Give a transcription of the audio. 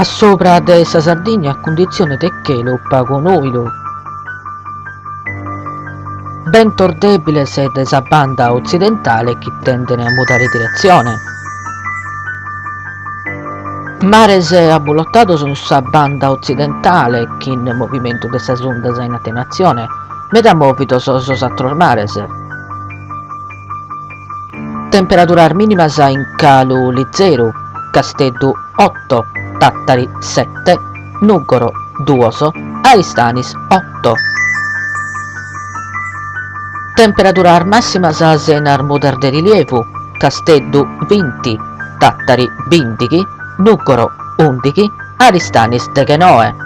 subra de sa Sardigna cunditzione de chelu pagu nùidu. Bentos dèbiles de sa banda otzidentale chi tendent a mudare diretzione. Mares abulotados in sa banda otzidentale chin movimentu de sas undas in atenuatzione, meda mòvidos sos àteros mares. Temperaduras mìnimas in calu lizeru, Casteddu oto, Tàtari sete, Nùgoro duos, Aristanis oto. Temperaduras màssimas sena mudas de rilievu, Casteddu binti, Tàtari bìndighi, Nùgoro ùndighi, Aristanis deghenoe.